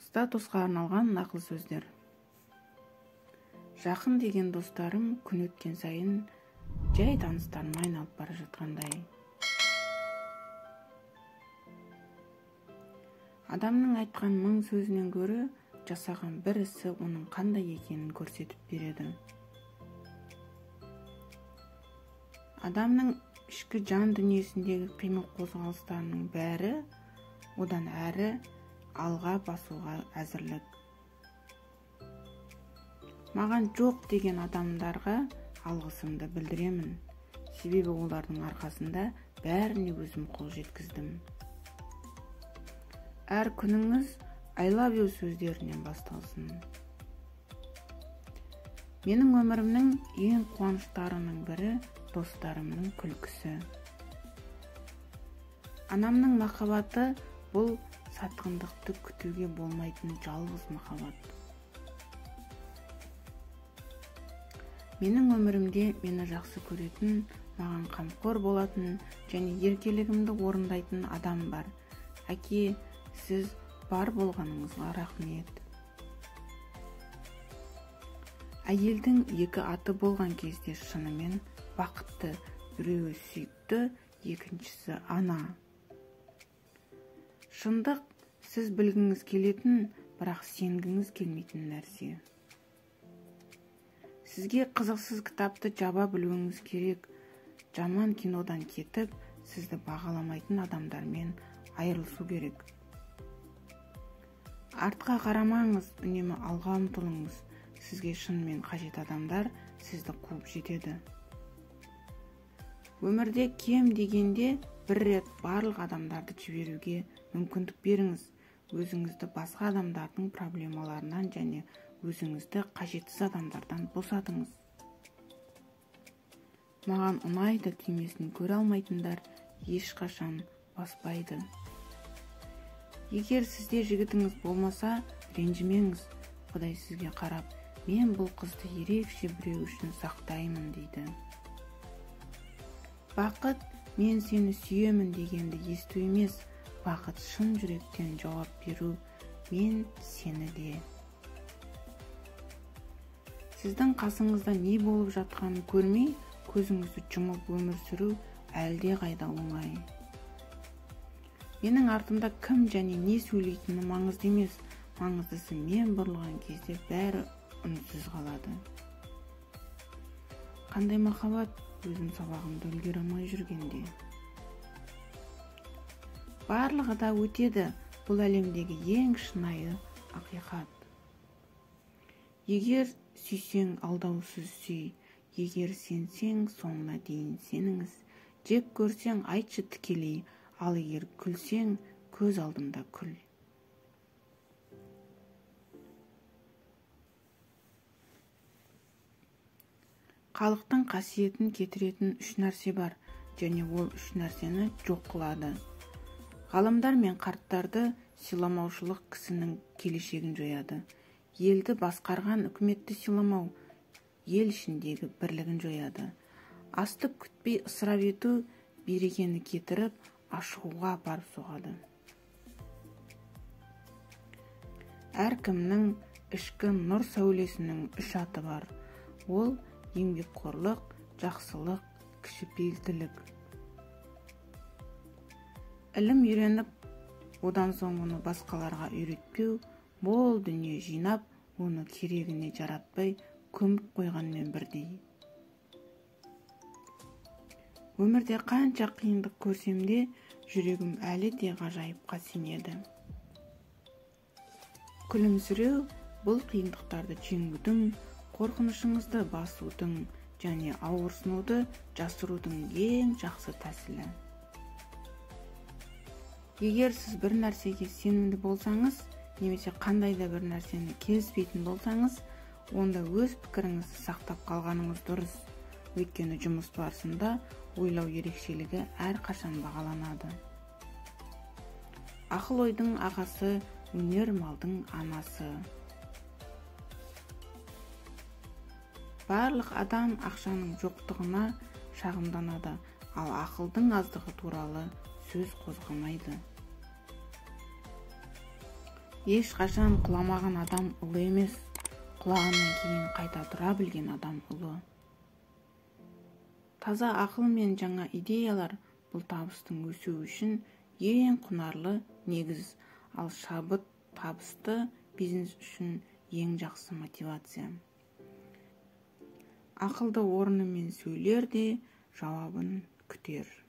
Статусқа арналған нақыл сөздер. Жақын деген достарым күн өткен сайын жай таныстарыма айналып бара жатқандай. Адамның айтқан мың сөзінен гөрі жасаған бір ісі оның қандай екенін көрсетіп береді. Адамның ішкі жан дүниесіндегі қимыл қозғалыстарының бәрі одан әрі алға басуға әзірлік. Маған жоқ деген адамдарға алғысымды білдіремін, себебі олардың арқасында бәріне өзім қол жеткіздім. Әр күніңіз I love you сөздерінен басталсын. Менің өмірімнің ең қуаныштарының бірі достарымның күлкісі. Анамның махаббаты бұл сатқындықты күтуге болмайтын жалғыз махаббат. Менің өмірімде мені жақсы көретін, маған қамқор болатын және еркелігімді орындайтын адам бар. Әке, сіз бар болғаныңызға рахмет. Әйелдің екі аты болған кезде шынымен бақытты, біреуі сүйікті, екіншісі ана. Шындық сіз білгіңіз келетін, бірақ сенгіңіз келмейтін нәрсе. Сізге қызықсыз кітапты жаба білуіңіз керек. Жаман кинодан кетіп, сізді бағаламайтын адамдармен айырылысу керек. Артқа қарамаңыз, үнемі алға ұмтылыңыз. Сізге шынымен қажет адамдар сізді қуып жетеді. Өмірде кем дегенде бір рет барлық адамдарды жіберуге мүмкіндік беріңіз. Өзіңізді басқа адамдардың проблемаларынан және өзіңізді қажетсіз адамдардан босатыңыз. Маған ұнайды түймесін көре алмайтындар ешқашан баспайды. Егер сізде жігітіңіз болмаса, ренжімеңіз. Құдай сізге қарап, мен бұл қызды ерекше біреу үшін сақтаймын дейді. Бақыт, мен сені сүйемін дегенді есту емес, бақыт шын жүректен жауап беру, мен сені де. Сіздің қасыңызда не болып жатқанын көрмей, көзіңізді жұмып өмір сүру әлде қайда оңай. Менің артымда кім және не сөйлейтіні маңызды емес, маңыздысы мен бұрылған кезде бәрі үнсіз қалады. Қандай махаббат, өзім сабағымды үлгере алмай жүргенде. Барлығы да өтеді, бұл әлемдегі ең шынайы ақиқат. Егер сүйсең алдаусыз сүй, егер сенсең соңына дейін сеніңіз. Жек көрсең айтшы тікелей, ал егер күлсең көз алдымда күл. Халықтың қасиетін кетіретін үш нәрсе бар, және ол үш нәрсені жоқ қылады. Ғалымдар мен қарттарды сыйламаушылық кісінің келешегін жояды. Елді басқарған үкіметті сыйламау ел ішіндегі бірлігін жояды. Асты күтпей ысырап ету берекені кетіріп, ашығуға апарып соғады. Әркімнің ішкі нұр сәулесінің үш аты бар. Ол еңбекқорлық, жақсылық, кішіпейілділік. Ілім үйреніп, одан соң оны басқаларға үйретпеу, мол дүние жинап, оны керегіне жаратпай, көміп қойғанмен бірдей. Өмірде қанша қиындық көрсем де, жүрегім әлі де ғажайыпқа сенеді. Күлімсіреу бұл қиындықтарды жеңудің, қорқынышыңызды басудың және ауырсынуды жасырудың ең жақсы тәсілі. Егер сіз бір нәрсеге сенімді болсаңыз, немесе қандай да бір нәрсені келіспейтін болсаңыз, онда өз пікіріңізді сақтап қалғаныңыз дұрыс. Өйткені жұмыс барысында ойлау ерекшелігі әрқашан бағаланады. Ақыл ойдың ағасы, өнер малдың анасы. Барлық адам ақшаның жоқтығына шағымданады, ал ақылдың аздығы туралы сөз қозғамайды. Ешқашан құламаған адам ұлы емес, құлағаннан кейін қайта тұра білген адам ұлы. Таза ақыл мен жаңа идеялар бұл табыстың өсуі үшін ең құнарлы негіз, ал шабыт табысты бизнес үшін ең жақсы мотивация. Ақылды орнымен сөйлер де, жауабын күтер.